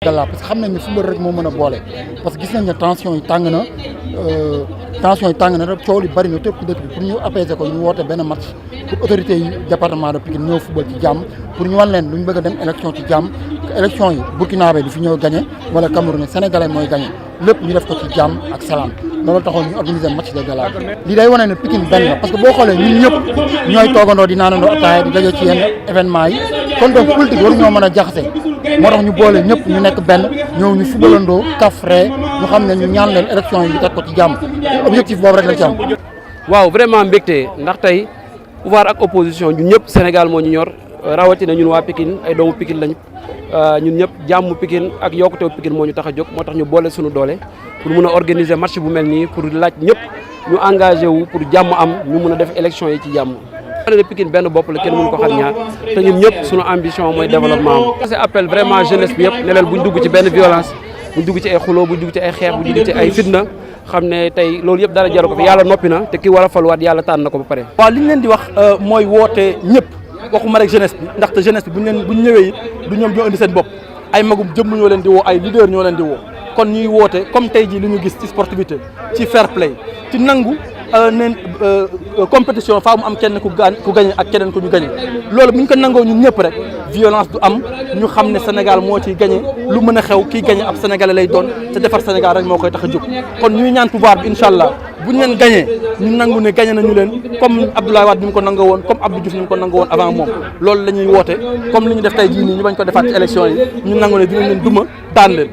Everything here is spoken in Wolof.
gala parce que xam nañ ne football rek moo mën a boole parce que gis nañ ne tension yi tàng na rek coow li bari na tépp dëkk bi pour ñu apaiser ko ñu woote benn match pour autorités yi département de Pikine ñëw football ci jàmm pour ñu wan leen lu ñu bëgg a dem élection ci jàmm élection yi burkinabé du fi ñëw gagné wala Camerounais sénégalais mooy gagné lépp ñu def ko ci jàmm ak salaam loolu taxoon ñu organiser match de gala lii day wane ne Pikine benn la parce que boo xoolee ñun ñëpp ñooy toogandoo di naanandoo ataaya di daje ci yenn événement yi kon donc politique waru ñoo mën a jaxase moo tax ñu boole ñëpp ñu nekk benn ñëw ñu fubalandoo kafre ñu xam ne ñu ñaan leen élection yi ñu teg ko ci jàmm objectif boobu rek la ci am. waaw vraiment mbégte ndax tey pouvoir ak opposition ñun ñëpp Sénégal moo ñu ñor rawatina ñun waa Pikine ay doomu Pikine lañ ñun ñëpp jàmm Pikine ak yokkutewu Pikine moo ñu tax a jóg moo tax ñu boole suñu doole pour mun a organiser match bu mel nii pour laaj ñëpp ñu engagé wu pour jàmm am ñu mun a def élection yi ci jàmm. de Pikine benn bopp la kenn mënu ko xar ñaar te ñun ñëpp suñu ambition mooy développement am. c'est appel vraiment jeunesse bi yëpp ne leen buñ dugg ci benn violence buñ dugg ci ay xuloo buñ dugg ci ay xeex buñ dugg ci ay fitna xam ne tey loolu yëpp dara jaru ko fi yàlla noppi na te ki war a faluwaat yàlla tànn na ko ba pare. waaw li ñu leen di wax mooy woote ñëpp waxuma rek jeunesse bi ndaxte jeunesse bi buñ ñëwee it du ñoom ñoo indi seen bopp ay magum jëmm ñoo leen di woo ay leader ñoo leen di woo kon ñuy woote comme tey jii li ñu gis ci sportivité ci fair play ci nangu neen compétition faa mu am kenn ku gagné ak keneen ku ñu gagné loolu bu ñu ko nangoo ñun ñëpp rek violence du am ñu xam ne Sénégal moo ciy gagné lu mën a xew kii gagné ab sénégalais lay doon te defar Sénégal rek moo koy tax a jóg kon ñuy ñaan pouvoir bi incha allah buñ leen gagné ñu nangu ne gagné nañu leen comme Abdoulaye Wade ni mu ko nangoo woon comme Abdou Diouf ni mu ko nangoo woon avant moom loolu la ñuy woote comme li ñu def tey jii nii ñu bañ ko defaat ci élection yi ñu nangu ne dinañ leen duma daan leen.